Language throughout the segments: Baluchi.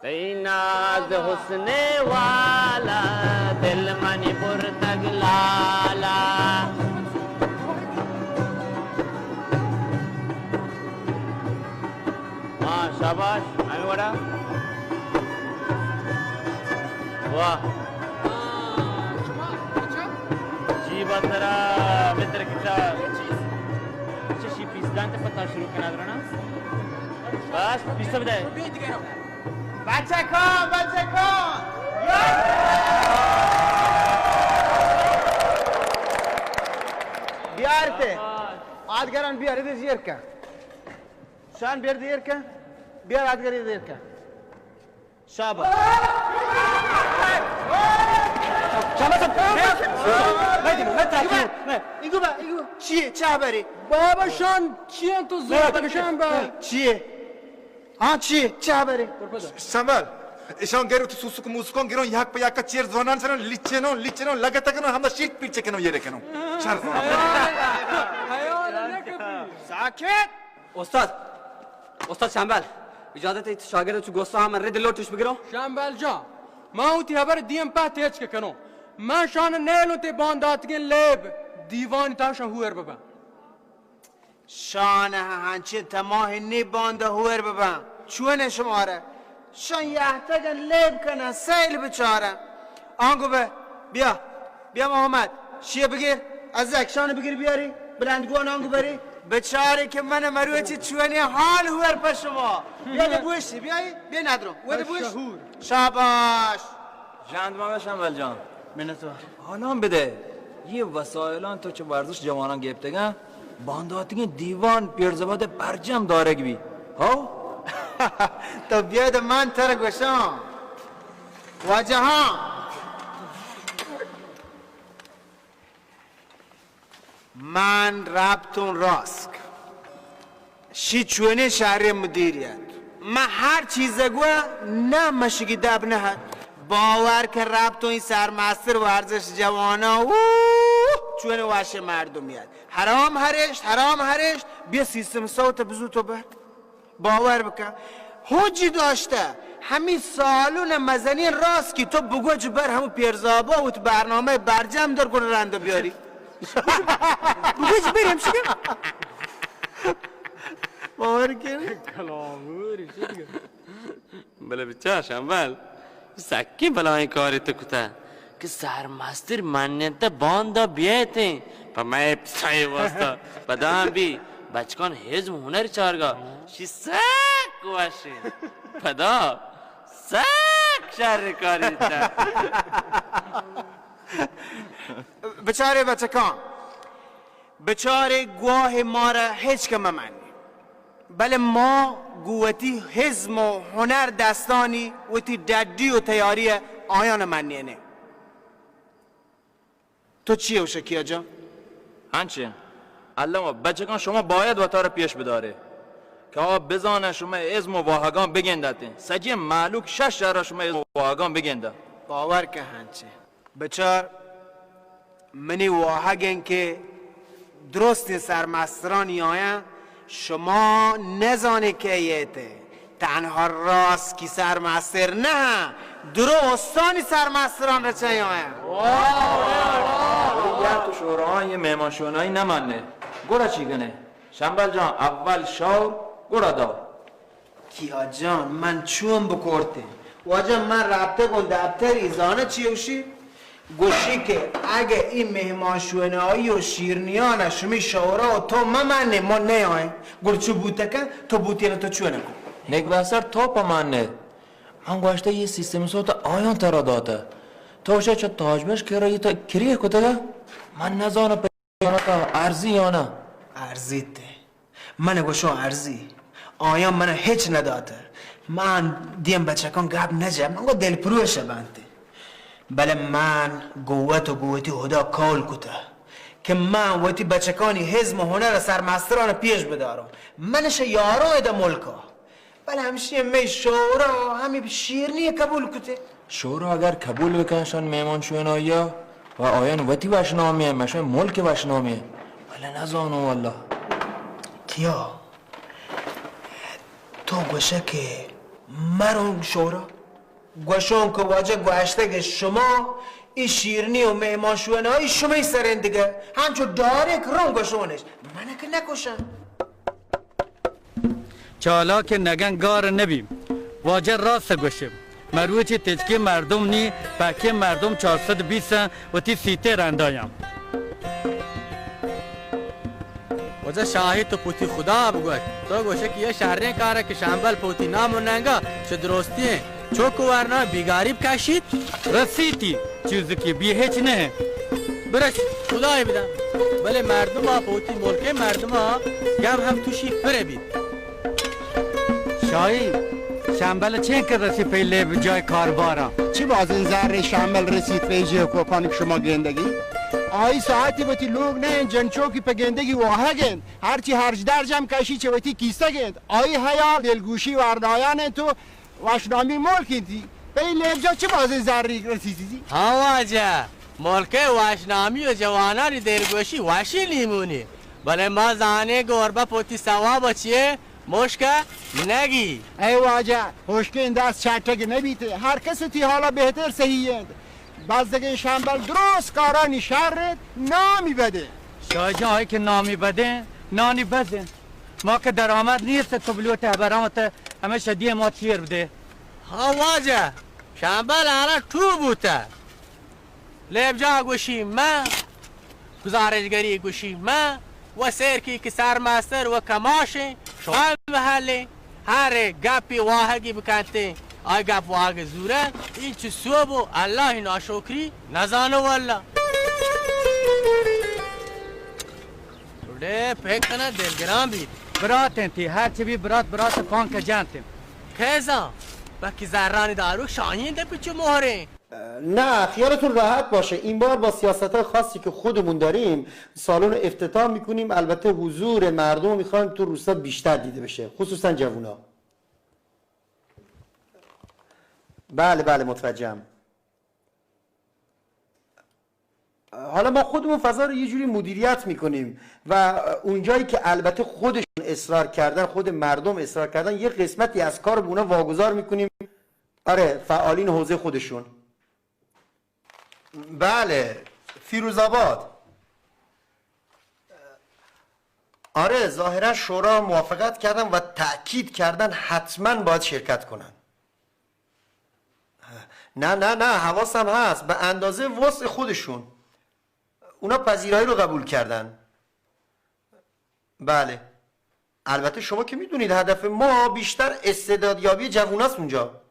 تئی ناز حسن والا، دل منی برتگ لالا۔ ہاں، شاباش، ہمے وڑا۔ واہ۔ جی با ترا متر کتا۔ اچھا، شی پیس دانتے پتا شروع کنا درنا۔ بس، پیس بدے۔ بچکاں، بچکاں! بیارتے۔ آدگران بیار، ادھر زیر کن۔ شان بیار، زیر کن۔ بیار، آدگر زیر کن۔ شاباش۔ شاباش۔ ایگو با، ایگو۔ چیے؟ چہ برے؟ بابا شان چیے تو زور شان با؟ چیے؟ ہاں، چی؟ چہ برے؟ سنبھال۔ ایشان گرو تو سوسک موسکان گرو، یک پہ یک چیر زوانان سرن، لیچنو، لیچنو، لگت کنو، ہمدا شیٹ پیٹ چکنو، یہ رکنو۔ شر زوان۔ ساکت۔ استاد، استاد شمبل، اجازت ہے شاگرد چو گوسا ہم رد لوٹش بگرو؟ شمبل جان، ما ہوتی خبر دیم پہ تیچ کے کنو۔ من شان نیلو تے بانداتگیں لیب دیوان تاشا ہور ببن۔ شان ہنچیں تماہ نی باندا ہور ببن۔ چون شمارا؟ شان یہتگن لیب کنن، سیل بچارن۔ آنگو بہ، بیا، بیا محمد، شیے بگیر، از اکشان بگیر بیاری، بلندگوان آنگو بری۔ بچاری کہ من مروچی چونی حال ہور پہ شما۔ بیا دے بوشی، بیای، بیا ندرو۔ وہ دے بوش۔ شاباش۔ جند ما بشم بل جان۔ منتوار۔ حالان بدے، یہ وسائلان تو چہ ورزش جوانان گپتگاں، بانداتگیں دیوان پیرزباد برجم دارگ بی۔ ہو؟ تو بیاد من تر گوشاں۔ واجہاں۔ من رپتوں راسک۔ شی چونیں شہرے مدیریت۔ من ہر چیزے گوا نہ مشگی دب نہ ات۔ باور کن رپتوں ای سرمستر ورزش جوانا۔ اوہ! چونیں واشے مردمیت۔ حرام ہرشت، حرام ہرشت۔ بیا سیستم صوت بزو تو بر۔ باور بکن، حجی داشتہ، ہمی سالون مزنین راست کی تو بگوج بر ہمو پیرزابا وت برنامہ برجم در گڑ رند بیاری۔ بگوج بر ہمشی۔ باور کن۔ کلاموری شد۔ بلے بچار شمبل، سکیں بلاہیں کارے تو کتہ کہ سرمستر منینتہ باندا بیایتیں پہ مئے پسئے واستا۔ پدا ہم بی بچکان ہزم ہنر چارگا شی سک وشیں۔ پدا سک شر کاری تہ۔ بچارے بچکان، بچارے گواہ مارا ہچ کم مہ منی، بلے ما گوں وتی ہزم و ہنر دستانی وتی ڈڈی و تیاری آیان منینیں۔ تو چی ہوشکیا جان؟ ہنچیں۔ الما بچکان شما باید وتارا پیش بدارے کہ آ بزانن شما ازم و واہگان بگندتیں۔ سجیں مہلوک شش شہرا شما ازم و واہگان بگندہ۔ باور کن ہنچیں۔ بچار، منی واہگ انت کہ درستیں سرمسترانی آیاں شما نزانے کئے ایت۔ تنہا راسکی سرمستر نہ، درستانی سرمستران رچہ آیاں۔ یا تو شورایاں یہ مہمان شونائی نہ مانے، گڑا چی کنے؟ شمبل جان، اول شور، گڑا دور۔ کیا جان، من چون بکرتیں؟ واجہ، من رپتگوں دپتری، زانہ چی گوشی؟ گوشی کہ اگہ ای مہمان شونائی و شیرنیان شمی شورا و تو مہ منے، ما نیائیں۔ گڑ چو بوتکن، تو بوتین تو چون کو؟ نیک بسر تو پہ من نے۔ من گوشتہ یہ سیستم سوت آیاں ترا داتہ۔ تو شہ چہ تاج بش کرا یہ تا کریہ کتگا؟ من نزانہ۔ ارزی یا نہ؟ ارزیت۔ من گوشوں ارزی۔ آیاں من ہچ نداتہ۔ من دیم بچکان گپ نجہ، من گو دل پروش بنت۔ بلے من گوت و گوتی خدا قول کتہ کہ من وتی بچکانی ہزم و ہنر سرمستران پیش بداروں۔ من شہ یاروں ادا ملکا۔ بلے ہمشی مئے شورا ہمے شیرنی قبول کتے۔ شورا اگر قبول بکن شان مہمان شونایا و آیان وتی وشنامی ہے، مشان ملک وشنامی ہے۔ بلے نزانو واللہ۔ کیا؟ تو گوشہ کہ مرون شورا، گوشون کہ واجہ گوشتگ شما ای شیرنی و مہمان شونائی شمئی سرین دگہ، ہنچو ڈاریک رون گوشونش، من کہ نکشن۔ چالاک نگن گار نبی، واجہ راست گوشے۔ مروچی تچکیں مردم نی، پکیں مردم چار سد بیست وتی سیتے رندایاں۔ واجہ شاہی تو پوتی خدا بگوش۔ تو گوشے کہ یہ شریں کارے کہ شمبل پوتی نام و ننگا چہ درستی ہیں۔ چوک ورنا بیگاری بکشیت۔ رسیتی، چیزکی بی ہچ نہ۔ برش، خدای بدا۔ بلے مردم آ پوتی ملکے مردم آ گم ہم توشی پرے بیت۔ شاہی، شمبل چین کہ رسی پہ لیب جای کاربارا۔ چی بازن زر شمبل رسیت پہ جے کوپان کہ شما گندگی؟ آئی ساعتی وتی لوگ نہ انت، جنچوکی پہ گندگی واہگ انت۔ ہرچی ہرج درج ہم کشی چہ وتی کیسگ انت۔ آئی حیال دلگوشی وردایان انت و وشنامی ملک انتی۔ پہ لیب جا چی بازن زری رسیتی؟ ہاں واجہ، ملک وشنامی و جوانانی دلگوشی وشی لیمونی۔ بلے ما زانے گربہ پوتی ثواب چیے؟ مشک نگی۔ اے واجہ، ہشکیں دست چٹگ نبیت۔ ہر کس وتی حالا بہتر سہی انت۔ بزگیں شمبل درست کارانی شر انت، نامی بدیں۔ شاہ جان، آئی کہ نامی بدیں، نانی بزیں۔ ما کہ درآمد نیست، تو بلوت ہبران وت ہمیشہ دی ما چیر بدے۔ ہاں واجہ، شمبل آنا ٹو بوتہ۔ لیب جا گوشی من، گزارشگری گوشی من، و سیرکی کہ سرمستر و کماشیں، شما محلیں، ہر گپی واہگی بکنتیں، آئی گپ واہگ زورن، این چو سوب و اللہ ناشکری نزانو واللہ۔ بڑے پکنا دلگران بیت۔ برات انتی، ہر چی بی برات، برات پانک جنت۔ کیزان، بکی زرانی دارو شاہین دے پچو مہریں۔ نه، خیالتون راحت باشه، این بار با سیاست‌های خاصی که خودمون داریم سالن رو افتتاح می‌کنیم. البته حضور مردم رو می‌خوایم تو روستا بیشتر دیده بشه، خصوصاً جوونا. بله، بله، متوجهم. حالا ما خودمون فضا رو یه جوری مدیریت می‌کنیم و اونجایی که البته خودشون اصرار کردن، خود مردم اصرار کردن، یه قسمتی از کار رو به اونا واگذار می‌کنیم. آره، فعالین حوزهٔ خودشون. بله، فیروزآباد. آره، ظاهراً شورا موافقت کردن و تأکید کردن حتماً باید شرکت کنن. نه، نه، نه، حواسم هست، به اندازهٔ وسع خودشون. اونا پذیرایی رو قبول کردن. بله. البته شما که می‌دونید هدف ما بیشتر استعدادیابی جووناست اونجا.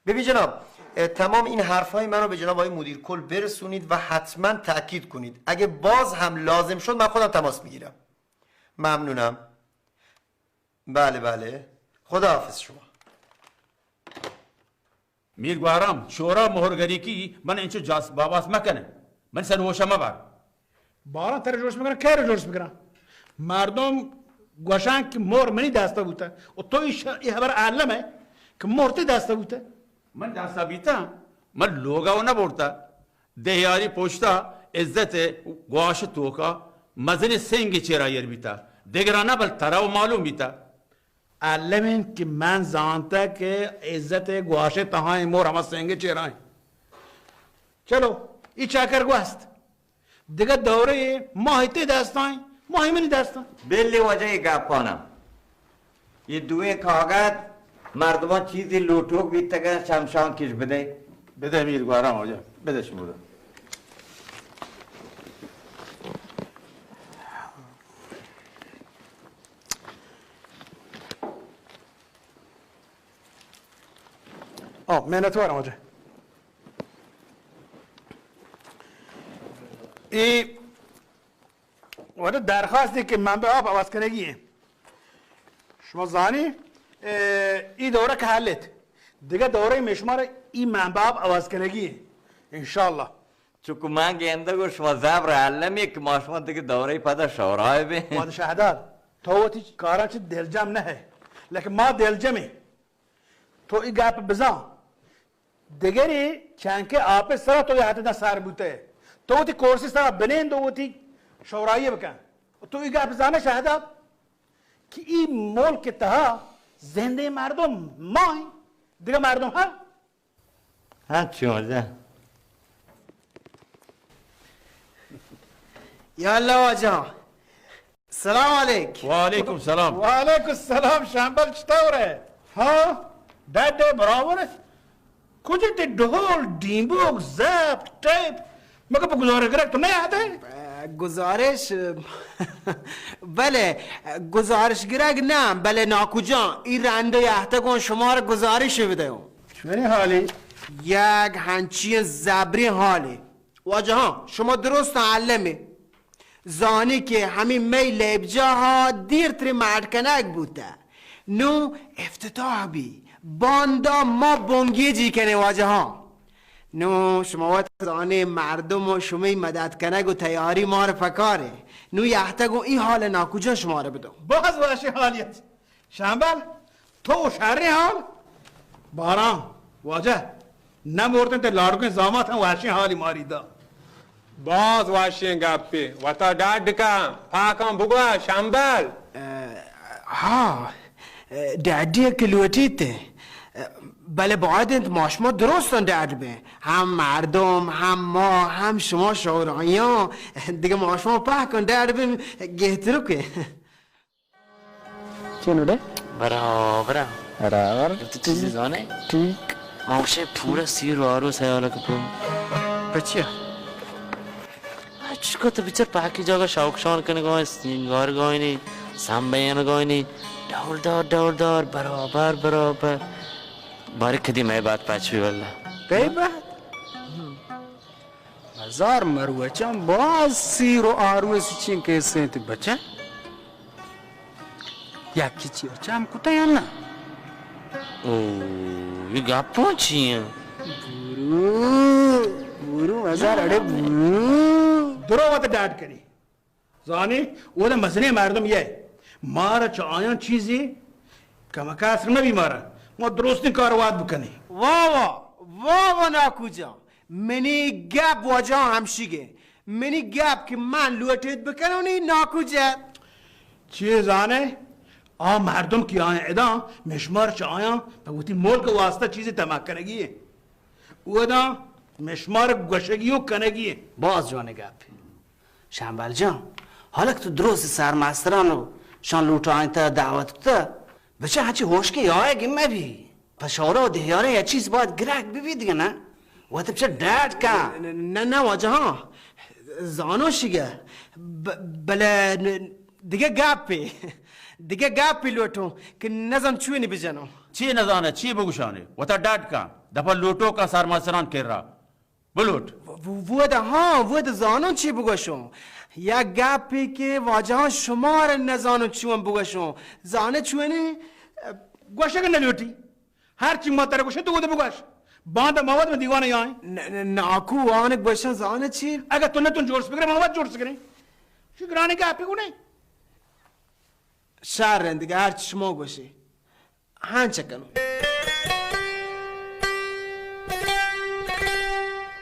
ببین جناب، اه، تمام این حرف‌های من رو به جناب آقای مدیر کل برسونید و حتماً تأکید کنید. اگه باز هم لازم شد من خودم تماس می‌گیرم. ممنونم. بله، بله. خداحافظ شما. میر گوارام، شورا مہر گریکی من انچو جاس باباس مکنے۔ من سر ہوشا مبر۔ باران ترا جوش مکن، کئے را جوش مکن؟ مردم گوشان کہ مہر منی دستا بوتا و تو ای ش-، ای خبر عالم ہے کہ مہر تی دستا بوتا؟ من دستا بیتا، من لوگا و نبرتا۔ دہیاری پشتا عزت گواش توکا مزن سنگ چیرا ایر بیتا۔ دگران نہ بل ترا و معلوم بیتا۔ الم انت کہ من زانتگ کہ عزت گواشے تہائیں مور ہما سنگ چیرائیں۔ چلو، ای چاکر گوست۔ دگہ دورے ماہی تے دستائیں، ماہی منی دستائیں۔ بلی وجہ ای گپانا۔ یہ دوئیں کاغذ مردمان چیزی لوٹوک بیتگن، شمشان کش بدے۔ بدے میر گوارا واجہ، بدے شمودا۔ آ، منتوارم واجہ۔ ای واجہ درخواستی کہ منبع آپ عوض کنگی ہیں۔ شما زانی، اے، ای دورہ کہ حلت۔ دگہ دورہ میں شما را ای منبع آپ عوض کنگی ہیں۔ انشاءاللہ۔ چونکہ من گندگ و شما زبر علمی کہ ما شما دگہ دورہ پدا شورای بیں۔ واجہ شہداد، تو وتی کاراں چہ دلجم نہ ہے، لیکن ما دلجمیں۔ تو ای گپ بزان، دگرے چنکہ آپ سرا تو یہ حد سر بوتے، تو وتی کرسی سرا بنند و وتی شورائی بکن۔ تو ای گپ زانے شہداد؟ کہ ای ملک تہا زندیں مردم ما ایں، دگہ مردم ہاں؟ ہاں، چون جا؟ یا اللہ واجہ، سلام علیک۔ وعلیکم سلام۔ وعلیکم السلام، شمبل چطور ئے؟ ہاں، ڈڈ ئے، برابر ئے۔ کجا تئی ڈھول، ڈیمبوک، زپ، ٹیپ؟ مگہ پہ گزارش گرگ تو نہ یات ئے؟ گزارش؟ بلے، گزارش گرگ نہ، بلے ناکو جان، ای رند ء یہتگوں شمارا گزارشے بدیوں۔ چونیں حالے؟ یک ہنچیں زبریں حالے۔ واجہاں، شما درستاں الم ئے۔ زانی کہ ہمے مئے لیبجاہ ء دیرتریں ماڈ کنگ بوتہ۔ نوں افتتاح بی۔ باندا ما بنگیجی کنیں واجہاں۔ نوں شما وت زانیں مردم و شمئی مدد کنگ و تیاری مارا پکاریں۔ نوں یہتگوں ای حال ناکو جان شمارا بدوں۔ باز وشیں حالیت۔ شمبل، تو شریں حال؟ باران، واجہ، نہ مردن تئی لاڈکیں زامات ہم وشیں حالی ماری دا۔ باز وشیں گپے، وتا ڈڈ کن، پاکاں بگوا، شمبل۔ اه، ہاں، اه، ڈڈی کہ لوٹیت، اه، بلے باید انت ما شما درستاں ڈڈ بیں۔ ہم مردم، ہم ما، ہم شما شورایاں، دگہ ما شما پاکاں ڈڈ بیں، گہترکیں۔ چے نوڑے؟ برابر۔ برابر۔ تو چیزی زانے؟ ٹھیک۔ ما گوشے پورا سیر و آرو سیال کپو۔ پچیا؟ اچ کو تو بچار پاکی جاگہ شوق شان کنے گوائیں، سینگار گوائنی، سامبین گوائنی، ڈور دار، ڈور دار، برابر، برابر۔ بارے کدی مئے بات پچ بی واللہ۔ تئی بات؟ ہزار مروچاں باز سیر و آروے سچیں کیسے انت بچہ۔ یکی چیر چم کتہ یا نہ؟ او، یہ گپاں چی ہیں؟ برو، برو، ہزار اڑے برو۔ درو وت ڈاٹ کری۔ زانی، اودا مزنیں مردم یہ۔ مارا چہ آیاں چیزی کمکا اثر نبی مارا۔ ما درستیں کار واد بکنی۔ واہ واہ، واہ واہ ناکو جان۔ منی گپ واجہ ہمشیگے۔ منی گپ کہ من لوٹیت بکنونی ناکو جت۔ چے زانے، آ مردم کہ آیاں ادا مشمار چہ آیاں پہ وتی ملک واسطہ چیزی تمک کنگی ہے۔ اودا مشمار گوشگی و کنگی ہے۔ باز جوان گپ۔ شمبل جان، حالا کہ تو درست سرمستران و شان لوٹائینتہ دعوت کتہ، بچہ ہنچی ہوشکیں آیگی مبی۔ پہ شورا و دہیارا یا چیز باید گرگ ببی دگہ نہ؟ وت بچہ ڈاٹ کن۔ نہ، نہ واجہاں، زانو شیگہ، ب-، بلے ن-، دگہ گپے، دگہ گپے لوٹوں کہ نزان چونی بجنوں۔ چی نزانہ، چی بگوشانے؟ وتا ڈاٹ کن، دپا لوٹو کن سرمستران کرا۔ بلوٹ۔ و-، و-، ودا، ہاں، ودا زانوں چی بگوشوں۔ یا گپے کہ واجہاں شمار نزانوں چون بگوشوں۔ زانے چونے؟ گوشگ نہ لوٹی۔ ہر چی ما ترا گوشیں تو ودا بگوش۔ باندا ما وت من دیوان یائیں۔ ن-، ن-، ناکو آن گوشاں زانے چی؟ اگہ تو نہ تون جوڑ سپگرے، ما وت جوڑ سپگریں۔ شی گرانے گپے گونے۔ شر رندگہ ہر چی شما گوشے۔ ہاں چہ کنوں۔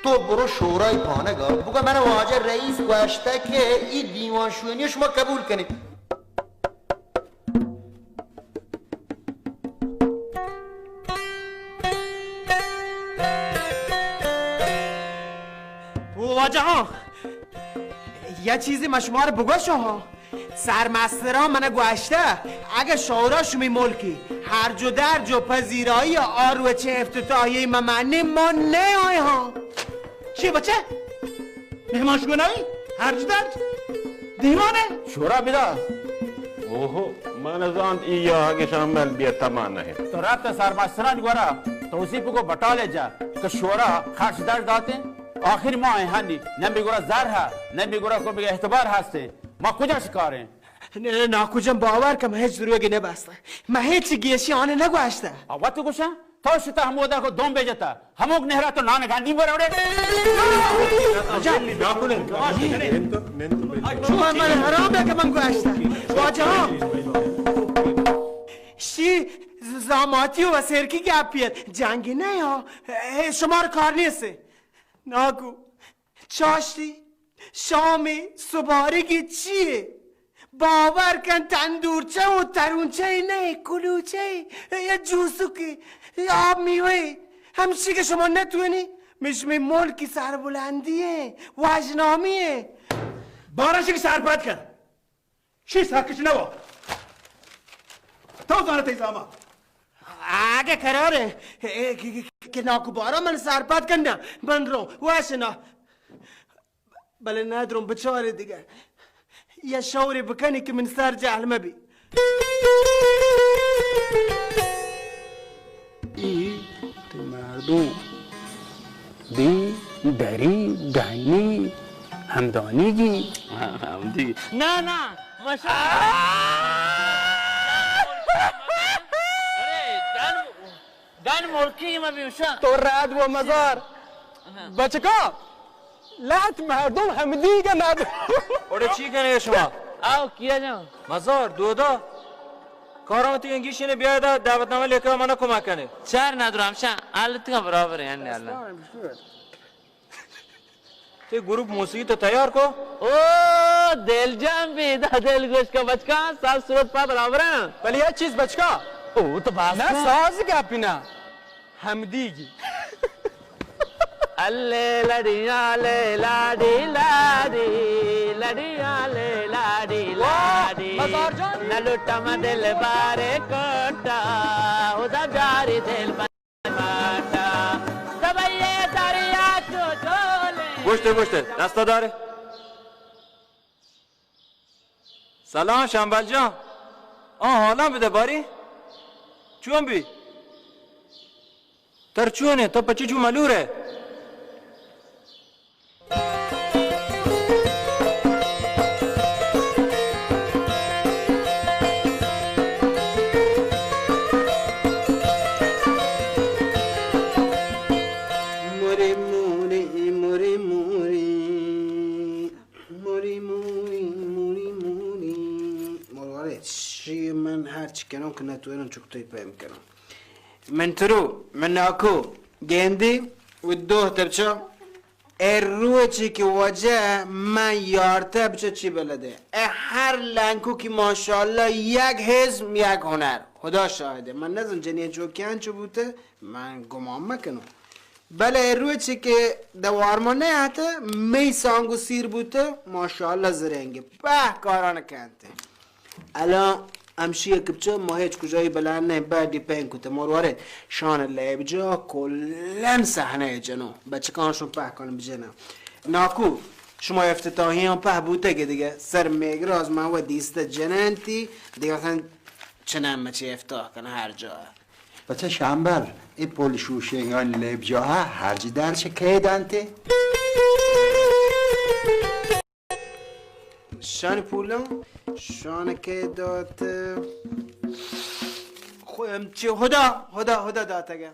تو برو شورای پانگا بگو من واجہ رئیس گوشتہ کہ ای دیوان شونی شما قبول کنید۔ او واجہ ہاں، یا چیزی ما شمار بگوشوں ہاں۔ سرمستراں من گوشتہ، اگہ شورا شمی ملکی ہرج و درج و پذیرایی آروچ افتتاحیہ ممنی ما نیایاں۔ چی بچہ؟ مہمان شما نائی؟ ہرج درج؟ دیوانے؟ شورا بدا۔ اوہو، من زانت ای یا اگہ شامل بیا تما نہیں۔ تو رابطہ سرمستران گورا توصیف کو بٹالے جا کہ شورا خرچ درج داتے۔ آخر ما ہیں ہنی، نہ بی گورا زر ہے، نہ بی گورا کو بی اعتبار ہستے۔ ما کجا شکاریں؟ نہ، نہ، ناکو جان، باور کن، من ہچ دروگی نبستہ۔ من ہچ گیشی آنے نگوشتہ۔ آ، وت گوشاں، تو شتا ہمودا کو دوم بجتا۔ ہموک نہرا تو نان گندی بروڑے۔ من، من حرام ہے کہ من گوشتہ۔ واجہ، شی زاماتی و سرکی گپیت۔ جنگی نہ ہو۔ اے، شمار کار نیست۔ ناکو۔ چاشتی، شامی، سبارگی چیے؟ باور کن، تندورچہ و ترونچہ نہ، کلوچہ، یا جوسکے، یا آب میوہ، ہمشی کہ شما نتونی، مش می ملکی سربلندی ہیں، واجنامی ہیں۔ بارش کی سرپد کن۔ شی سرکش نہ وا۔ تو زانہ تئی زاما۔ آگہ قرار ہے کہ، کہ، کہ ناکو بارا من سرپد کننا، من رو، واشنا۔ بلے نادروں بچارے دگہ۔ یا شورے بکنی کہ من سر جہل مبی۔ ای تئی مردم دی دری دانی ہمدانی گی۔ ہاں، ہمدی۔ نہ، نہ، مشا۔ ارے، دن، دن ملکی میں بھی مشا۔ تو راد و مزار۔ ہاں۔ بچکا، لہت مردم ہمدیگ نہ۔ اوڑے چی کنے شما؟ آو کیا جان؟ مزار، دودا۔ کاران تئی انگیشی نے بیادا، دعوت نامہ لکھا منا کمک کنے۔ چار نادر ہمشا، حالت کا برابر ہے، اللہ۔ تئی گروپ موسیقی تو تیار کو؟ او دل جان بی، دا دل گوش کا بچکا، ساز صورت پا برابر ہیں۔ بلے یہ چیز بچکا۔ او تو باز نہ۔ ساز کا پینا۔ ہمدیگی۔ الے لڑیاں لے لاڑی لاڑی، لڑیاں لے لاڑی واہ، لاڑی۔ مزار جان۔ نہ لٹم دل بارے کوٹا، ادا جاری دل بارے کوٹا۔ سبیے دریا چو جولے۔ گوشتے، گوشتے، دستا دارے۔ سلام شمبل جان۔ آ، حالاں بدے باری۔ چون بی؟ تر چون ئے؟ تو پچی چو ملور ئے؟ مرے مورے، مرے مورے۔ موری، موری، موری، موری۔ مروارے، شی من ہر چی کنوں کہ نتوانوں چک توی پیم کنوں۔ من ترو، من ناکو، گیندی و دو تبچا۔ اے روچی کہ وجہ من یارتہ بچا چی بلدے۔ اے ہر لنکو کی ماشاءاللہ یک حزم، یک ہنر۔ خدا شاہدے۔ من نزن جنین چوکیان چو بوتے، من گمان مکنوں۔ بلے روچے کہ دوار ما نیاتہ، مئی سانگو سیر بوتہ، ماشاءاللہ زرنگے، پہ کاران کنتہ۔ الان ہمشی کہ بچہ ما ہچ کجایی بلند نہ، بڈی پین کتہ، مروارے شان لیب جا کلن صحنہ جنو، بچکان شون پہ کن بجنن۔ ناکو، شما افتتاحیان پہ بوتگے دگہ، سر میگراز من و دیستہ جننتی، دگہ مثلاً چنن مچے افتتاح کن ہر جا۔ بچہ شمبل، اے پل شوشینگانی لیب جاہا ہرج درچ کئے دنتے؟ شان پولاں، شان کئے دات؟ خو-، چی ہدا، ہدا، ہدا داتگا۔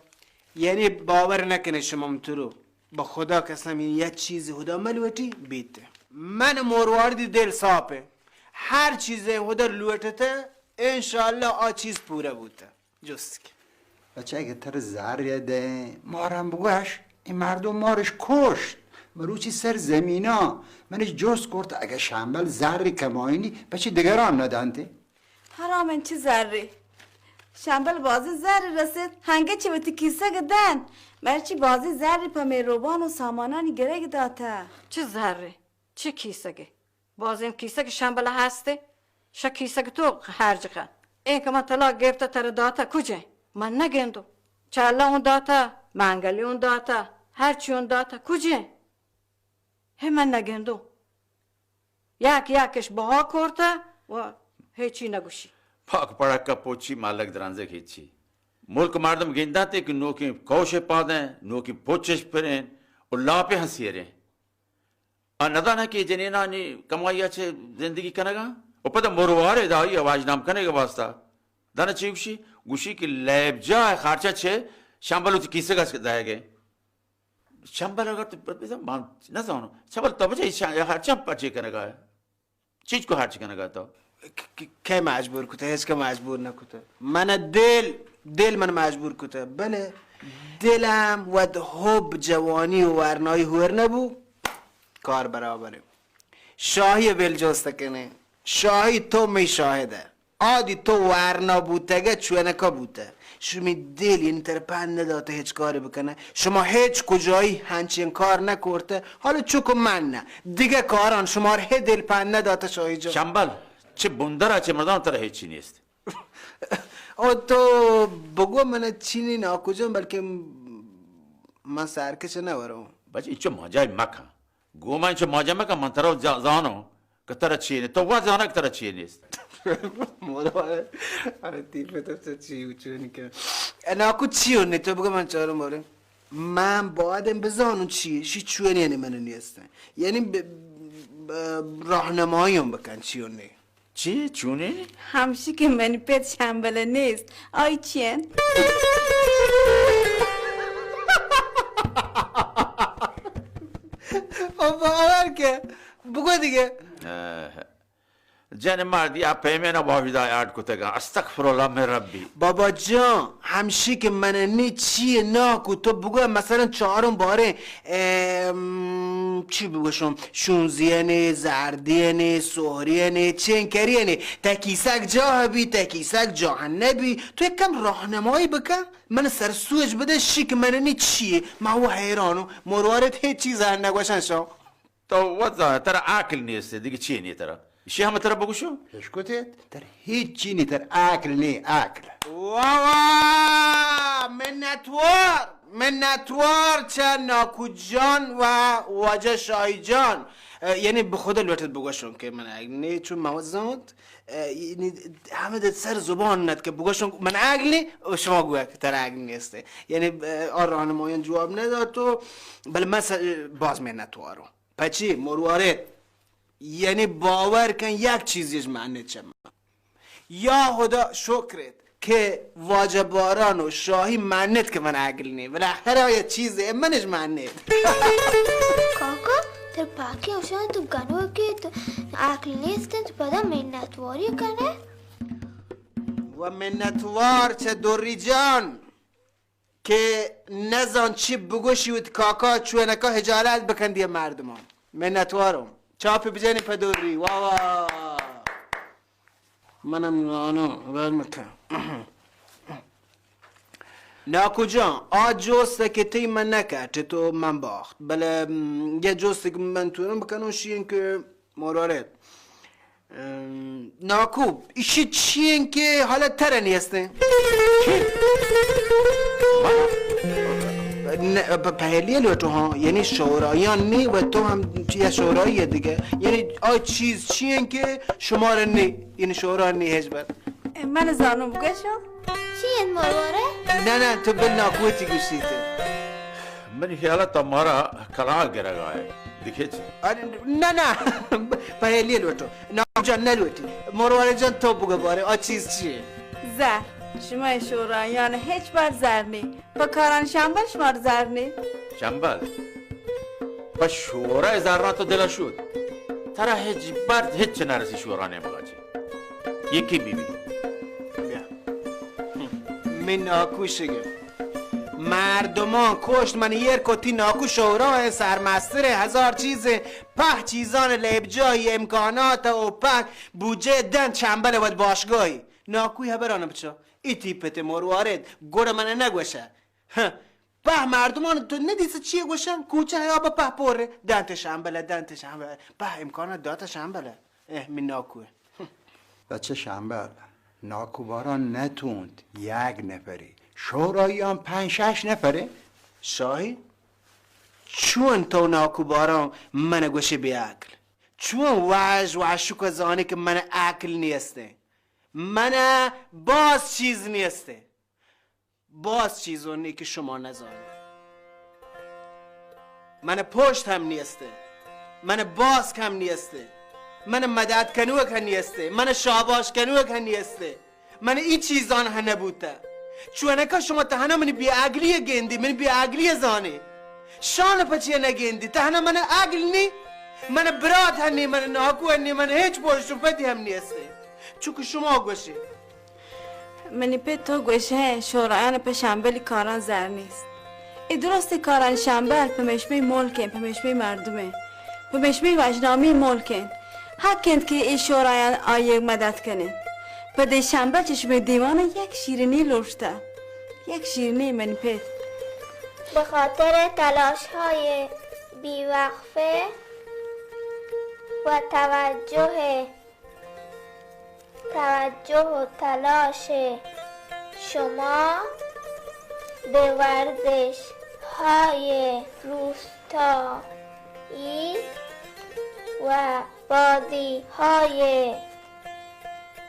یعنی باور نکنے شما مترو۔ بہ خدا قسم، یک چیز ہدا ملوٹی بیت۔ من مرواردی دل صاف ہے۔ ہر چیز ہدا لوٹتے، انشاءاللہ آ چیز پورا بوتا۔ جست کہ۔ بچہ اگہ تر زر دیں، مارم بگوش، این مردم مارش کشت۔ مروچی سر زمینا، منش جست کرت، اگہ شمبل زر کمائنی، پچی دگران ندنتے؟ حرام انچی زری۔ شمبل بازی زر رسید، ہنگے چی وتی کیسگ دن۔ مرچی بازی زری پہ میروبان و سامانانی گرگ داتا۔ چه زری؟ چه کیسگی؟ بازیں کیسگ شمبل ہستے؟ شہ کیسگ تو ہرج کن۔ ایں کہ من طلاق گرفتہ ترا داتہ کجیں؟ من نگندوں۔ چلہ اوں داتہ، منگلی اوں داتہ، ہرچی اوں داتہ کجیں؟ ہے من نگندوں۔ یک یکش بہا کرتہ و ہچی نگوشی۔ پاک پڑکا پوچی ملک درنزک ہچی۔ ملک مردم گندنتے کہ نوکیں کوش پادیں، نوکیں پچش پریں و لاپے ہنسیریں۔ آ نداناں کہ جنینانی کمائی ء چہ زندگی کنگ ء و پدا مروار ء دائی ء واجنام کنگ ء واستا دانا چی گوشی؟ گوشی کہ لیب جاہ ء خرچہ چہ شمبل وتی کیسگ ء دئیگ ء۔ شمبل اگر تو بزاں من نہ زانوں۔ شمبل تو بچہ خرچہ پچے کنگ ء؟ چیچ کو خرچ کنگ ء تو؟ ک-، ک-، کئے مجبور کتہ؟ ہچ کہ مجبور نہ کتہ۔ من دل، دل من مجبور کتہ۔ بلے دلم وت حب جوانی و ورنائی ہور نہ بو۔ کار برابر ہے۔ شاہی بل جوست کنے۔ شاہی تو مئی شاہد ئے۔ آدی تو ورنا بوتگے، چونکا بوتہ۔ شمی دل یعنی ترا پند نداتہ ہچ کارے بکنہ۔ شما ہچ کجایی ہنچین کار نکرتہ۔ حالا چکو من نہ۔ دگہ کاران شمارا ہچ دل پند نداتہ شاہی جان۔ شمبل، چہ بندرا چہ مردان ترا ہچی نیست۔ او تو بگو من چینی ناکو جان، بلکہ من سرکش نہ وروں۔ بچ اینچو ماجای مکن۔ گوں من چو ماجا مکن، من ترا جا-، زانوں کہ ترا چی نے۔ تو وا زانا کہ ترا چی نیست۔ مولا، ارے تیر پہ تو چی چون کہ۔ ناکو چی ہو نے تو بگو من چاروں بارے۔ من باید بزانوں چی، شی چونی یعنی من نیستن۔ یعنی ب-، ب-، راہنمائی ہم بکن چی ہو نے۔ چی؟ چونی؟ ہمشی کہ منی پت شمبل نیست۔ آئی چی انت؟ او باور کہ بگو دیگہ۔ اہ، جن مردی آ پیمین واحدہ ایڈ کتگا۔ استغفر اللہ من ربی۔ بابا جان، ہمشی کہ من نی چی ناکو تو بگو مثلاً چاروں بارے، ام، چی بگوشم؟ شونزیانی، زردیانی، سہریانی، چینکریانی، تہ کیسک جاہ بی، تہ کیسک جاہ نبی۔ تو یک کم راہنمائی بکن، من سر سوج بدہ، شی کہ من نی چیے، ما و حیرانوں، مروارد ہیچ چیز نگوشن شو۔ تو وت زانے، ترا عقل نیست، دیگہ چی نی ترا؟ شی ہم ترا بگوشو؟ اشکتے، ترا ہیچ چی نی، ترا عقل نی، عقل۔ واہ واہ، منتوار، منتوار چہ ناکو جان و واجہ شاہی جان۔ اه، یعنی بخدا لوٹت بگوشوں کہ من عقل نی، چون موزانت، اه، یعنی ہمد سر زبان نت کہ بگوشوں من عقل نی، و شما گویا کہ ترا عقل نیست۔ یعنی، اه، آ راہنمایان جواب ندات تو، بلے من س-، باز منتواروں۔ پچی مروارد، یعنی باور کن یک چیزیش معنی چہ من۔ یا خدا شکرت کہ واجہ باران و شاہی منت کہ من عقل نی، بالاخرہ یہ چیز منش منت۔ کاکا، تر پاکی اوشان تو گنوکی تو عقل نیست تو پدا منتواری کنے؟ و منتوار چہ دوری جان۔ کہ نزان چی بگوشی وت کاکا چونکا ہجالت بکن دیہ مردمان۔ منتواروں۔ چاپی بجنی پہ دوری۔ واہ واہ۔ منم زانوں، بر مکن۔ ناکو جان، آ جوست کہ تی من نکٹ تو من باخت۔ بلے، م، یہ جوست کہ من تورم بکنوں شی انت کہ مروارد۔ ام، ناکو، ایشی چی انت کہ حالا ترا نیستیں؟ نہ، پ-، پہلی لوٹو ہاں، یعنی شورایان نی و تو ہم یا شورایی دیگہ۔ یعنی آ چیز چی انت کہ شمارا نی، یعنی شورا نی ہچبر؟ من زانوں بگشو۔ چی انت مروارے؟ نہ، نہ، تو بل ناکو تی گوشتی تے۔ منی خیال ء تو مارا کلاگ گرگ ء ئے۔ دگہ چی؟ ارے، نہ، نہ، پہیلی لوٹو۔ ناکو جان نہ لوٹی۔ مروارے جان تو بگو بارے، آ چیز چی ئے؟ زر۔ شما شورایان ہچ بر زر نی۔ پہ کاران شمبل شمار زر نی۔ شمبل؟ پہ شورا زراں تو دل ء شود۔ ترا ہچ بر ہچ نہ رسی شورا نیمگا چی۔ یکی بی بی۔ بیا۔ من ناکو شگے۔ مردمان کشت، من ایر کتی ناکو شورا ئے، سرمستر ئے، ہزار چیز ئے، پہ چیزان لیبجاہی امکانات و پہ بودجہ دن چمبل ود باشگاہی۔ ناکوی ہبران بچا۔ ای تی پت مروارد، گڑا من نگوشہ۔ ہہ، پہ مردمان تو ندیس چی گوشن؟ کوچہ یا بہ پہ پورے، دنت شمبلہ، دنت شمبلہ، پہ امکانات دات شمبلہ۔ اہ، من ناکو۔ بچہ شمبل، ناکو باران نتونت یک نفری، شوراییان پنج شش نفری۔ شاہی، چون تو ناکو باران من گوشی بے عقل؟ چون وش وشک زانی کہ من عقل نیستیں؟ من باز چیز نیستیں۔ باز چیزانی کہ شما نزانی۔ من پشت ہم نیستے، من باسک ہم نیستے، من مدد کنوک ہم نیستے، من شاباش کنوک ہم نیستے، من ای چیزان ہم نبوتہ۔ چونکہ شما تہنا منی بے عقلی گندی، منی بے عقلی زانی۔ شان پچی نگندی، تہنا من عقل نی، من برات ہم نی، من ناکو ہم نی، من ہیچ پشت و پتی ہم نیستے۔ چونکہ شما گوشی۔ منی پت تو گوشئے شورایان پہ شمبلی کاران زر نیست۔ اے درستیں کاران شمبل پمیشمئے ملکیں، پمیشمئے مردمیں، پمیشمئے وشنامیں ملکیں۔ حق انت کہ اے شورایان آئی ء مدد کنیں۔ پہ دے شمبل چہ شمئے دیوان ء یک شیرینی لوٹتہ۔ یک شیرینی منی پت۔ به خاطر تلاش‌های بی‌وقفه و توجه توجه و تلاش شما به ورزش‌های روستایی و بازی‌های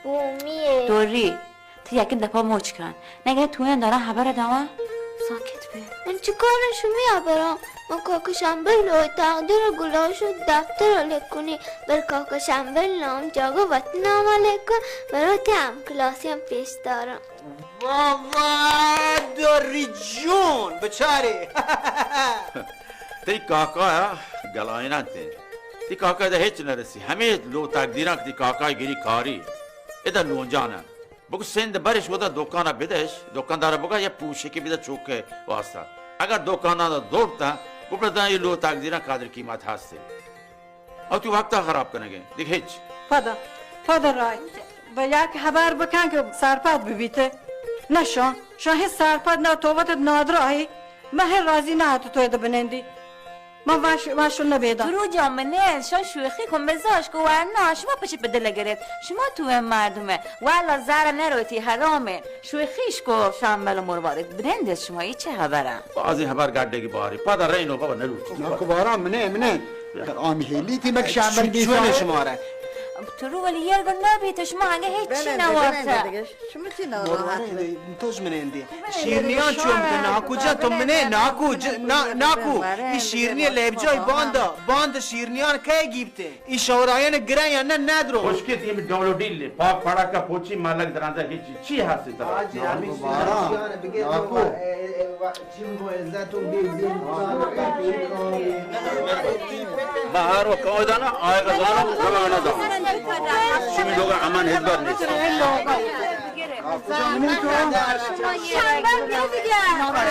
بومی. دوری، تو یکن دپا موچ کن. نگه تو این دارن خبر دوا. ساکت بی. من چی کارم شمی خبران؟ من کاکا شمبل لوی تقدیر گلاش و دفتر لیک کنی. بر کاکا شمبل نام جاگا وطن نام لیک کن. برو تی هم کلاسی هم پیش دارم. واه واه، دوری جون، بچارے. تئی کاکا گلائن انت. تئی کاکا ادا ہچ نہ رسی. ہمے لو تقدیراں کہ تئی کاکا گری کاری. ادا لونجان انت. بگو سند برش ودا دکانا بدش، دکاندار بگا یا پوشکے بدا چوکے واسطہ. اگر دکانا دور تا، گو پدا یہ لو تقدیراں قدر قیمت ہستے. او تو وقتا خراب کنگے، دیگه ہچ. پدا، پدا رای. و یک خبر بکن کہ سرپد ببیت. نه شان، شان هیچ سرپد نه، تو وت نادراهی. من هر راضی نه تو تو ادا بنندی. من وش، وش نبیدم. درو جان، من نه، شان شوخی کن، بزاش کو ورنا، شما پچه په دل گرفت. شما تو هم مردمه. والا زر نروتی، حرامه. شوخیش کو شمبل مروارید. بنندی شما، ای چه خبره؟ بازی خبر گڈگی باری. پدا رینو بابا نلوٹی. ناکو باران منه، منه. آمی هیلی تی مک شمبل چو-، چونه بیساره. شماره؟ تو رو ولی یرگ نبیت، شما هنگه هیچی بننده، نوارته. بننده دیگه. شما چی ناراحت مروارید بی؟ توش منندی. شیرنیان چون بکن، ناکو جان، تو منه، ناکو ج-، نا-، ناکو. این شیرنی لیبجای باندا، باندا شیرنیان که گیبته؟ ای شورایان گران یا نه ندرو. خشکت این ڈولو ڈیل، پاک پڑا کا پوچی مالک درانزا هیچی. چی هستی ترا؟ حاجی، همین باران. شیرنیان بگیر. ناکو. چی بگو عزت و بی، بی. ما هر وقت کاو دانا، آیگا زانا، کلا نہ دانا. شمی لوگا امان هیچ بار نیست.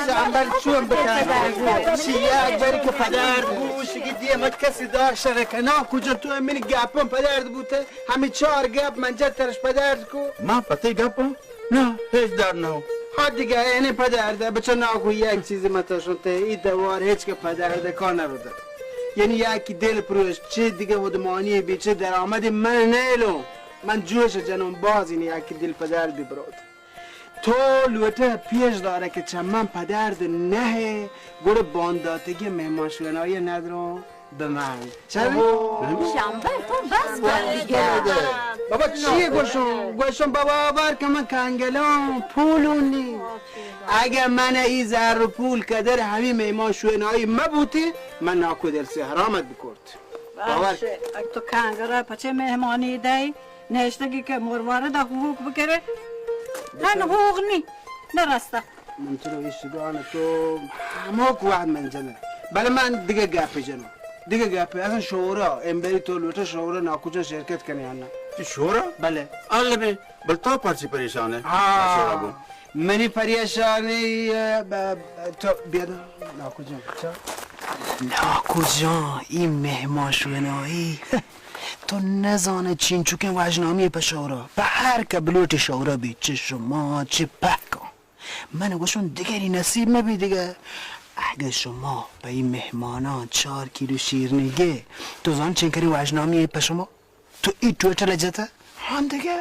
شمبل چون بکن؟ شی یک بری که پدر بو، شگی دیمت کسی داشت رکنا. کجا تو من گپم پدر بوته؟ همی چار گپ من جت ترش پدر کو. من پتی گپم؟ نه، هیچ در نه. ها دیگه، اینه پدر ده، بچه ناکو یک چیزی متشون ته، ای دوار هیچ که پدر ده کار نبوده. یعنی یکی دل پروش، چه دیگه ودمانی بی، چه درآمدی من نیلو. من جوش جنون باز، یعنی یکی دل پدر بی برود. تو لوٹه پیش داره که چه من پدرد نهه، گوڑه بانداتگی مهمان شونایی ندرو به من. چه؟ شمبل، تو بس کن دیگه. بابا چیه گوشم؟ گوشم بابا باور که من کنگلام، پولون نی. اگه من ای زر و پول قدر همی مهمان شونایی مبوتی، من ناکو درسی حرامت بکرد. باور. باشه، اگه تو کنگره پچه مهمانی دی؟ نهشتگی که مروارد حقوق بکره. هن حقوق نی. نرسته. من تو رو ایشگان تو همه کو وقت من جنه. بله من دیگه گپ جنم. دیگه گپ. اصلاً شورا، امبری تو لوٹه شورا ناکوچا شرکت کنی یا نه؟ چی شورا؟ بله. عالمه. بل تو پرچی پریشانه؟ ها. شورا بو. منی پریشانی، اه، ب-، ب-، تو بیا دا، ناکو جان، چا؟ ناکو جان، ای مهمان شونایی. تو نزانه چینچوکیں واجنامی په شورا. په هر که بلوٹی شورا بی، چه شما، چه پهکان. من گوشون دیگری نصیب مبی دیگه. اگه شما په ای مهمانان چار کیلو شیرنی گه، تو زان چنکری واجنامی په شما؟ تو ای ٹوٹل جته؟ هان دیگه.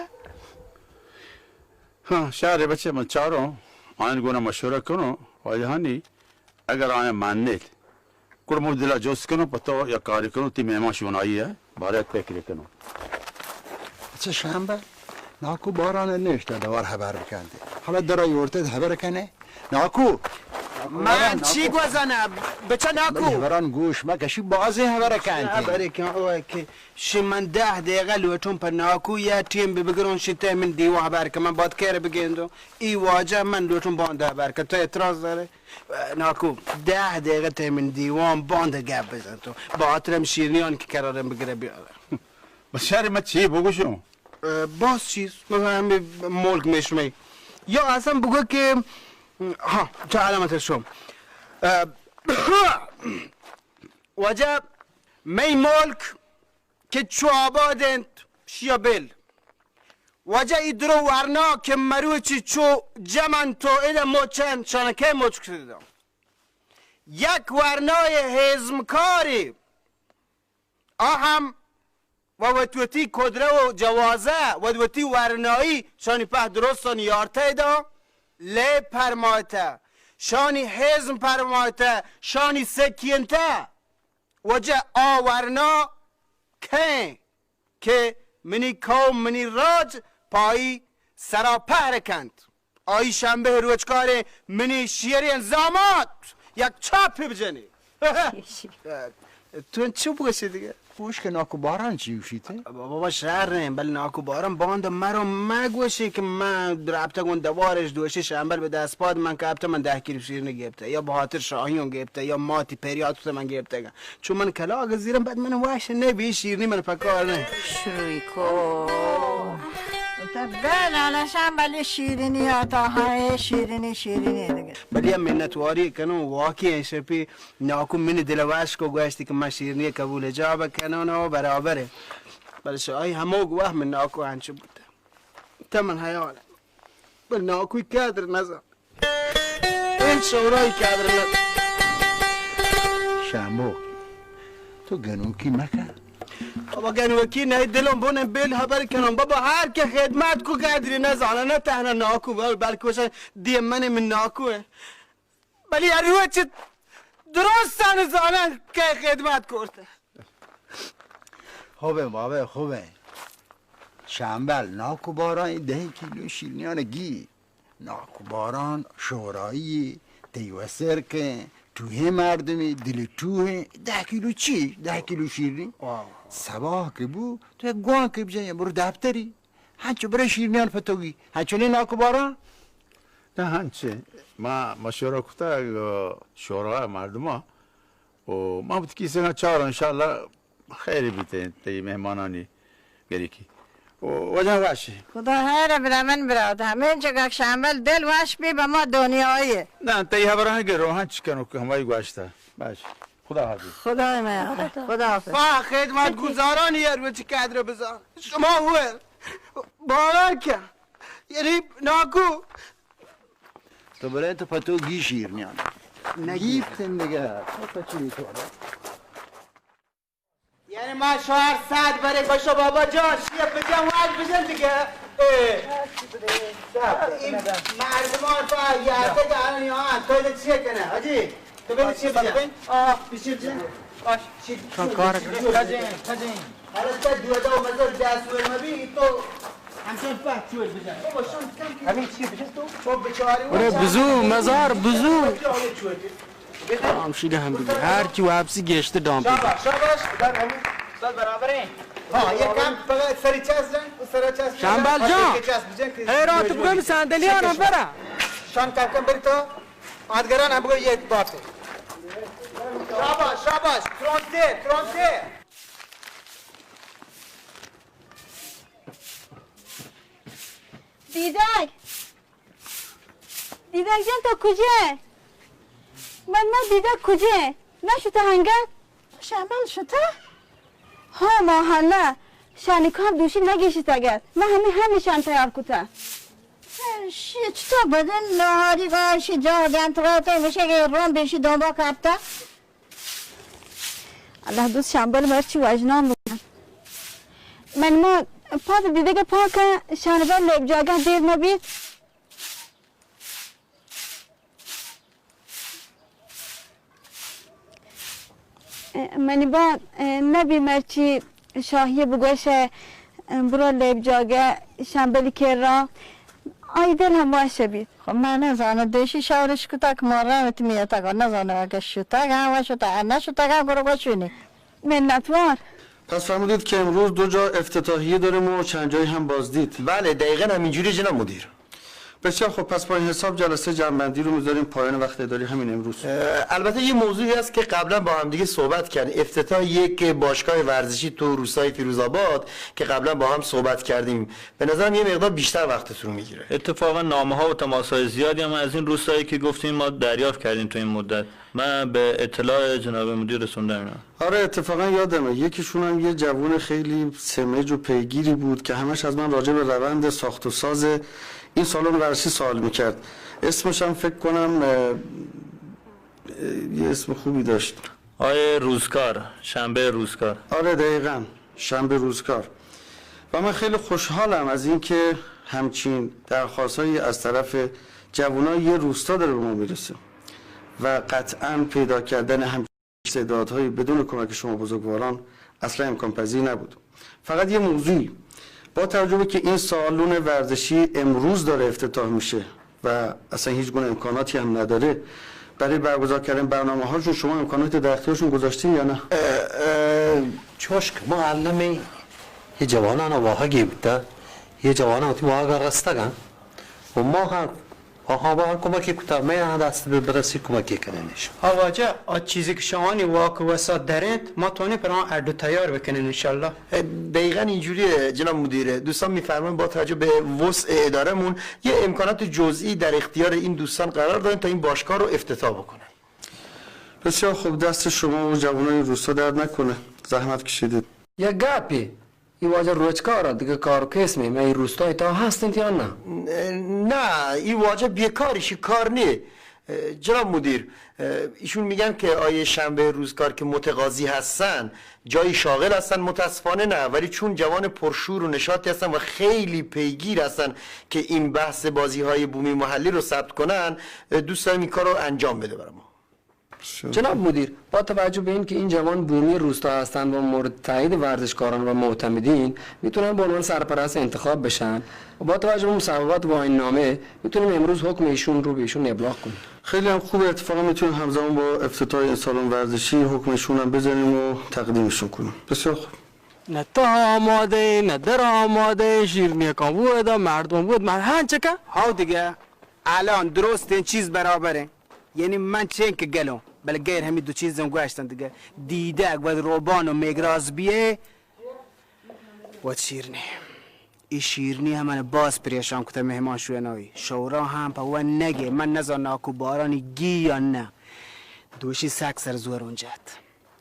ها، شهر بچه من چاروں، آیان گونا مشورہ کنوں، واجہانی اگر آیان مانیت، گڑا من دلا جست کنوں، پہ تو یک کارے کنوں، تی مہمان شونائی ء بارہ یک فکرے کنوں. اچھا شمبل، ناکو باران نشتہ دوار خبر بکنت. حالا درا یورتت خبر کنے؟ ناکو! من چی گوزنہ؟ بچہ ناکو! منی خبران گوش مکشی، بازیں خبر کنت. خبرے کن او کہ شی من دہ دقیقہ لوٹوں پہ ناکو یا ٹیم بہ بگروں، شی تہ من دیوا خبر کن، من بات کر بگندوں. ای واجہ من لوٹوں باندا خبر کن، تو اعتراض دارے؟ ناکو، دہ دقیقہ تہ من دیوان باندا گپ بزن تو. با خاطرم شیرنیان کہ قرارم بگرہ بیارہ. بس شر من چی بگوشوں؟ اه، باز چیز، مثلاً ہمے ملک میں شمئے. یا اصلاً بگو کہ، ہاں، چہ علامت شم. اه، واجہ، مئی ملک، کہ چو آباد انت، شیا بل۔ واجہ ای درو ورنا کہ مروچی چو جمن تو ادا مچن، شان کئے مچ کتدا؟ یک ورنای ہیزمکاری، آ ہم و وت وتی کدرہ و جوازہ و وتی ورنایی شانی پہ درستانی یارتہ دا، لے پرمایتہ، شانی ہیزم پرمایتہ، شانی سکینتہ۔ واجہ آ ورنا کئے کہ منی قوم، منی راج پہ آئی سرا پہر کنت۔ آئی شنبہ روچکاریں منی شیریں زامات یک چاپے بجنے۔ تو چپ گوشے دگہ؟ گوش کہ ناکو باران چی گوشیت؟ بابا شر نہ، بل ناکو باران باند مرا مگوشی کہ من رابطہ گون دوارش دوشی شنبل بہ دست پاد من کپتہ، من دہ کیلو شیرنی گپتہ، یا بہاتر شاہیوں گپتہ، یا ماتی پریات کتہ من گپتہ۔ چو من کلاگ زیرم، بعد من وش نبی، شیرنی من پکار نہ۔ شروع کو۔ تو بل حالا شنبل شیرنی آتا ہے، شیرنی، شیرنی دگہ۔ بلے منتواری کنوں، واقعی شپی ناکو منی دل وش کو، گوشتی کہ من شیرنی قبول حجاب کنوں و برابر ہے۔ بلے شاہی ہمو گواہ من ناکو انچو بوتہ۔ تا من حیال۔ بل ناکوی قدر نزان۔ این شورای قدر نزان۔ شامو، تو گنوکی مکن۔ بابا گنوکی نہ، دلم بون بل خبر کنم۔ بابا ہر کہ خدمت کو قدری نزانہ، نہ تہنا ناکو، بل-، بلکہ وشن دی من، من ناکو ہے۔ بلے ہر روچ درستان زانن کہ خدمت کرتہ۔ خوبیں بابا، خوبیں۔ شمبل، ناکو باران اے دہ کیلو شیرنیان گی۔ ناکو باران شورایی، تئی وسر کن، ٹوہیں مردمی، دل ٹوہیں، دہ کیلو چی؟ دہ کیلو شیرنی؟ واہ۔ سباہ کہ بو، تو یک گوانکے بجن، برو دفتری۔ ہنچو برے شیرنیان پتوگی۔ ہنچو نی ناکو باران؟ نہ، ہنچے۔ ما مشورہ کتگ، شورا مردماں و ما وتی کیسگاں چاراں، انشاءاللہ خیر بیت انت تئی مہمانانی گریکی۔ و واجہ واشی۔ خدا خیر برا من برات، ہمیں جگہ شامل دل وش بی بہ ما دنیای۔ نہ، تئی خبراں گرو، ہنچ کنو کہ ہمائی گواشتہ۔ باش۔ خدا حافظ۔ خدا میں خدا حافظ۔ با خدمت گزارانی ہر وچ قدر بزان۔ شما ہوئے باور کن۔ یعنی ناکو۔ تو برے تو پتو گی شیرنیان۔ نگی۔ گیفتن دگہ۔ تو پچی تو۔ یعنی ما شوہر ساعت برے بشو بابا جان، شیف بجن، واج بجن دگہ۔ اے۔ این مردمان تو یادگارانی آن، تو چیه کنه، حاجی؟ تو بده چیه بجن؟ آه۔ چیه بجن؟ باش۔ چی-، شان کار کجیں، کجیں۔ حالا تا دیودا و مزار دست ور مبی، تو ہمچون پاک چوش بجن۔ بابا، شان کم کن۔ ہمین چی بجن تو؟ تو بچاری و بڑے بزو، مزار بزو۔ ہمشی ہم بگی۔ ہر کی واپسی گشت ڈام پہ۔ شاباش، شاباش۔ در ہمین سال برابر ہیں۔ ہاں، یہ کم پگہ سری چس جن، سری چس جن۔ شمبل جان۔ حیرات بگم صندلی آنم برا۔ شان کم کم بری تو۔ آدگران ہم بگو یہ بات ہے۔ شاباش، شاباش، ترونتے، ترونتے۔ دیدگ، دیدگ جان تو کجے؟ من ما دیدگ کجے؟ نہ شتہ ہنگت؟ شامل شتہ؟ ہاں، ما ہنہ۔ شانی کار دوشی نگیشتگ ات۔ من ہمیں ہمیں شان تیار کتہ۔ شی چطور بدن نہاری کا شی جا جان تو تو مشے کے روم بیشی دوبا کپتا۔ اللہ دوست شامبل مرچی واجنام بکن۔ من ما پاد دیدگہ پاکہ شانبل لیب جاگہ دیر مبیت۔ منی با نبی مرچی شاہی بگوش برو لیب جاگہ شامبل کرا۔ آئی دل ہم وش بیت۔ خب من نزانم، دیشی شورش کتگ کہ ما رمت میتگ، نزانم اگه شتگ هم و شتگ، نه شتگ هم گروه گوشونی۔ منتوار۔ پس فرمودید که امروز دو جا افتتاحیه داریم و چند جایی هم بازدید. بله، دقیقاً همینجوری جناب مدیر. بسیار خوب، پس با این حساب جلسهٔ جمع‌بندی رو می‌ذاریم پایان وقت اداری همین امروز. اه، البته یه موضوعی هست که قبلاً با هم دیگه صحبت کردیم، افتتاح یک باشگاه ورزشی تو روستای فیروزآباد که قبلاً با هم صحبت کردیم. به نظرم یه مقدار بیشتر وقتتون رو می‌گیره. اتفاقاً نامه‌ها و تماس‌های زیادی هم از این روستایی که گفتیم ما دریافت کردیم تو این مدت. من به اطلاع جناب مدیر رسوندم اینا. آره، اتفاقاً یادمه. یکیشون هم یه جوون خیلی سمج و پیگیری بود که همش از من راجع به روند ساخت و ساز این سالن ورزشی سوال می‌کرد. اسمش هم فکر کنم، اه، اه، یه اسم خوبی داشت. آقای روزکار، شنبه روزکار. آره، دقیقاً، شنبه روزکار. و من خیلی خوشحالم از اینکه همچین درخواست‌هایی از طرف جوانای یه روستا داره به ما می‌رسه و قطعاً پیدا کردن همچین استعدادهایی بدون کمک شما بزرگواران اصلاً امکان پذیر نبود. فقط یه موضوعی، با توجه به که این سالن ورزشی امروز داره افتتاح می‌شه و اصلاً هیچ گونه امکاناتی هم نداره برای برگزار کردن برنامه‌هاشون، شما امکانات در اختیارشون گذاشتین یا نه؟ اه، اه، چوشک، ما المی یه جوانان واهگی بوده، یه جوانان وتی واهگ رستگن و ما هم آها، با کمکی کتا، مئے آ دست بہ برسی کمکی کننش. آ واجہ، آ چیزی که شمانی واک و وسعت درنت، ما تونی پر آن اڈو تیار بکنن انشالله. دقیقاً اینجوریه جناب مدیر. دوستان می‌فرمایند با توجه به وسع اداره‌مون یه امکانات جزئی در اختیار این دوستان قرار دادیم تا این باشگاه رو افتتاح بکنن. بسیار خوب، دست شما و جوانای روستا درد نکنه، زحمت کشیدید. یک گپی، ای واجہ روچکار ات، دگہ کار و کس نی، مئے ای روستای تہا ہست انت یا نہ؟ نه، ای واجہ بیکار، ایشی کار نی. جناب مدیر، ایشون می‌گن که آقای شنبه روزکار که متقاضی هستن، جایی شاغل هستن، متاسفانه نه، ولی چون جوان پرشور و نشاطی هستن و خیلی پیگیر هستن که این بحث بازی‌های بومی محلی رو ثبت کنن، دوست داریم این کار رو انجام بده برای ما. جناب مدیر، با توجه به اینکه این جوان بومی روستا هستند و مورد تایید ورزشکاران و معتمدین، می‌تونن به عنوان سرپرست انتخاب بشن و با توجه به مصوبات و آیین نامه می‌تونیم امروز حکم ایشون رو به ایشون ابلاغ کنیم. خیلی هم خوبه، اتفاقا می‌تونیم همزمان با افتتاح این سالن ورزشی حکم ایشون هم بزنیم و تقدیمشون کنیم. بسیار خوب. نه تو آماده، نه در آماده، شیرنی کام بود، مردم بود، من هنچه که. هاو دیگه، الان درستین چیز برابره. یعنی من چین که گلوں، بلے غیر ہمی دو چیزم گوشتن دگہ، دیدگ و روبان و میگراز بیئے و شیرنی. ای شیرنی ہم من باز پریشان کتہ مہمان شوینائی. شورا ہم پہ ون نگے، من نزان ناکو بارانی گی یا نہ. دوشی سک سر زور اونجت.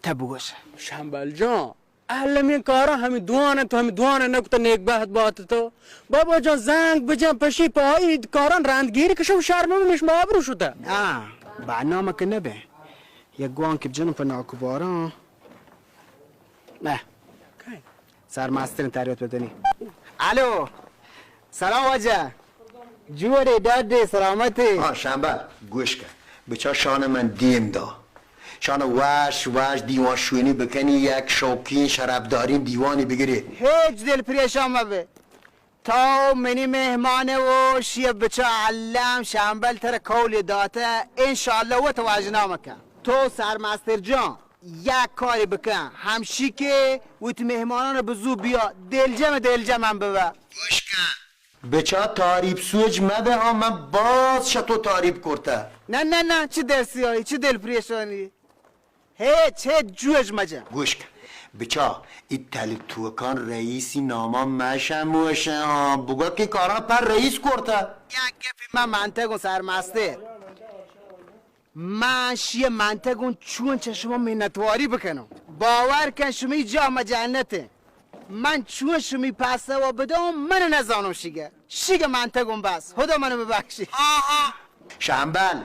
تہ بگوش. شمبل جان، المی کارا ہمی دوان انت، تو ہمی دوان نکتہ نیک بہت بات تو. بابا جان زنگ بجن پشی پہ آئی کاران رندگیری کشو شرم مش ما آبرو شتہ. ہاں، برنامہ کہ نبے. یک گوانک جن پہ ناکو باران. نہ. سر مسترین تریت بدنی. الو. سلام واجہ. جوڑے، ڈاڈے، سلامتے؟ ہاں، شمبل، گوش کن. بچا شان من دیم دا. شان وش وش دیوان شونی بکنی، یک شوقین شرفدارین دیوانی بگیری. ہیچ دل پریشان مبے. تو منی مہمان و شیف بچا علم شمبل ترا قول داتہ، انشاءاللہ وت واجنا مکن. تو سرمستر جان، یک کاری بکن، ہمشی کہ وتی مہمانان بزو بیا، دلجم دلجم ہم ببا. گوش کن. بچا تعریف سوج مبہ، ہاں من باز شتو تعریف کرتہ. نہ، نہ، نہ، چی دل سیاہی، چی دل پریشانی. ہیچ، ہیچ جوش مجن. گوش کن. بچا، ای تل توکان رئیسی ناما مشموشن، ہاں، بگو کہ کاران پر رئیس کرتہ. یک گپی من منتگوں سرمستر. من شی منتگوں چون چہ شما منتواری بکنوں. باور کن شمی جا مجنت. من چون شمی پاسوا بدوں، من نزانوں شیگہ. شیگہ منتگوں بس. خدا منو ببخشی. ہاں، ہاں. شمبل،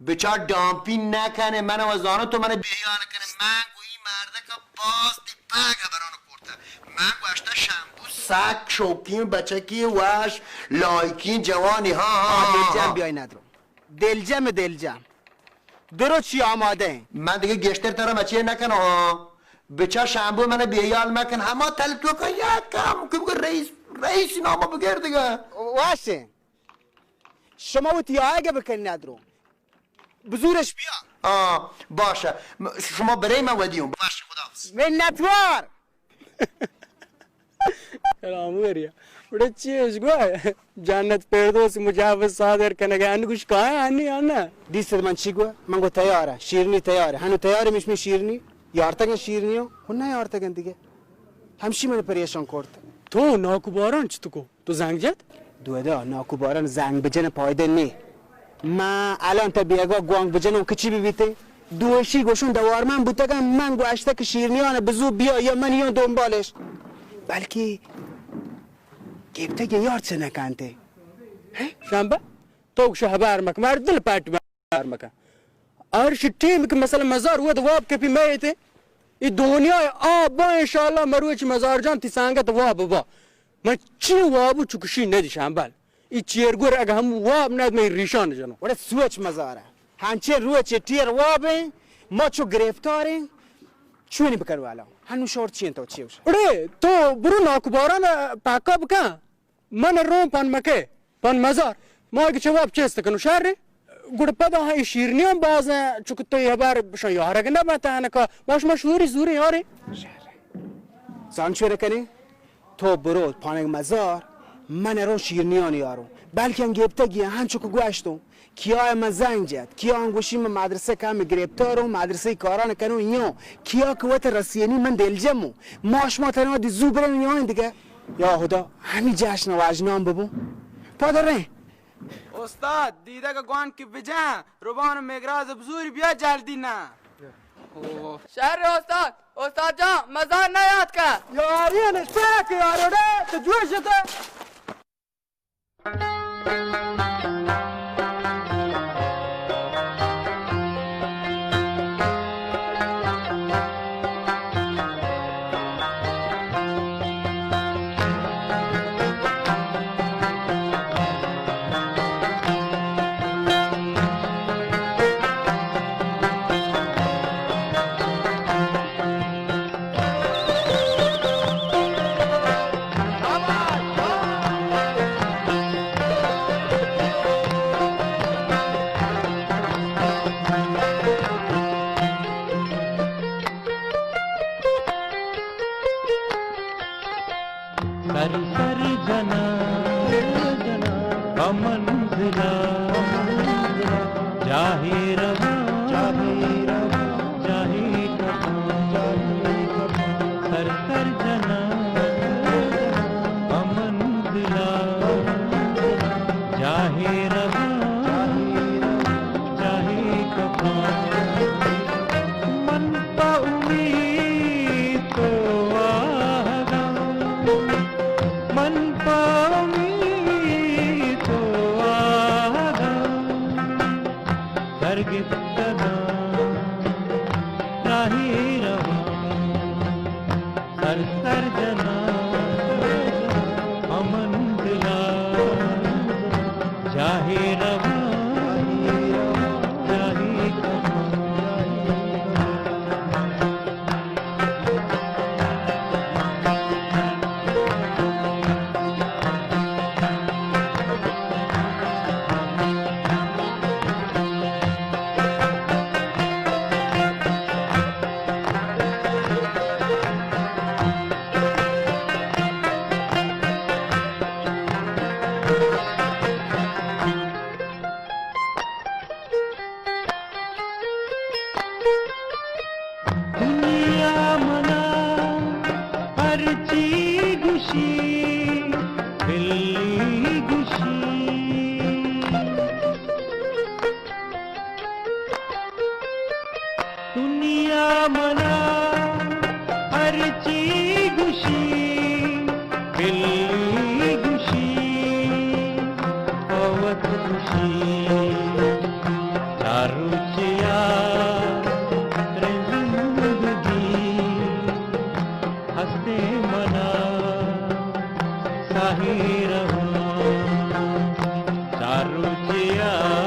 بچار ڈامپی نکنہ، من و زانو تو من بیال کنہ. من گو ای مردکا باز تی پاگ بران کرتہ. من گوشتہ شمبو سک شوقین بچکی وش لائکین جوانی. ہاں، ہاں، ہاں، دلجم ہاں. بیای ندرو. دلجم، دلجم. درو چی آمادہ ایں؟ من دگہ گیشتر ترا مچے نکنم، ہاں. بچار شمبو من بیال مکن، ہما تل توکا یک کم کہ بگو رئیس، رئیس نامہ بگر دگہ. واشیں. شما وتی آیگ بکن ندرو. بزورش بیا. آ، باشہ. م-، شما برے من ودیوں. باشہ، خداحافظ. منتوار. کلام وریا۔ بڑے چی اش گوا؟ جنت فردوس مجوز صادر کنگا، انگوش کایا انی انا۔ دیست من چی گوا؟ من گو تیارا، شیرنی تیارا۔ ہنو تیارا مش می شیرنی؟ یارتگن شیرنی ہو؟ ہو نہ یارتگن دیگه۔ ہمشی من پریشان کرد۔ تو ناکوباران چی تو کو؟ تو زنگ جت؟ دودا، ناکوباران زنگ بجن پایده نی۔ من الان تا بیگا گوانگ بجنم که چی ببیته؟ دوشی گوشون دوارمن بوتگن، من گوشته که شیرنیان بزو بیا یا من یون دنبالش۔ بلکه گپتگی یار چه نکنته؟ شنبه؟ تو گوشه هبر مکن، مر دل پٹ مکن۔ ارش ٹیم کہ مثلا مزار ود واب کپی میتے، ای دنیا آب با انشاءاللہ مروچ مزار جان تی سانگت واب با۔ من چی وابو چکشی ندیشان بل۔ ای چیرگور اگه هم واب ند من ریشان جنو۔ وڑے سوچ مزارا۔ ہنچے روچ ٹیر وابیں، ما چو گرفتاریں، چونی بکن والا۔ ہنو شور چین تو چیوش۔ وڑے تو برو ناکوباران پاکا بکن۔ من رون پن مکه، پن مزار۔ ما اگه چواب چست کنو شر۔ گڑ پدا ہاں ای شیرنیان باز ہیں، چونکہ تو یہ بار بشان یارگ نہ بنتا ہنکا۔ ما شما شوری زوری یاری۔ زان چوره کنی؟ تو برو پانگ مزار، من رو شیرنیان یارو۔ بلکہ انگیپتگی ہیں، ہنچو کہ گوشتوں۔ کیا من زنگ جت، کیا انگوشی من مدرسہ کم گرفتاروں، مدرسہ کاران کنوں یوں، کیا کہ وت رسینی من دلجموں۔ ما شما تنها دی زو برن یوں دیگه۔ یا خدا، ہمی جشن و اجنام ببو۔ پادر رہے۔ استاد، دیدگ گوان کہ بجن، ربان و مگراز بزوری بیا جلدی نا۔ شر استاد، استاد جان، مزار نیاد کا۔ یاری نشتہ کہ یارو ڈے، تو جوش شده۔ سر سر جناں پہ منزلا، جاہے رواں، جاہے کپاں۔ سر سر جناں پہ منزلا، جاہے رواں، جاہے کپاں۔ من پہ امیت تو آہگاں، من پہ امیت تو آہگاں، سر گپتگاں راہی رواں۔ سر سر جناں پہ منزلا، جاہے رواں، جاہے کپاں۔ دنیا منا ہرچی گوشی، بلی گوشی۔ دنیا منا ہرچی گوشی، بلی گوشی، پہ وت گوشی، چار روچیا ترے زندگی ہستیں منا، ساہی رواں، چار روچیا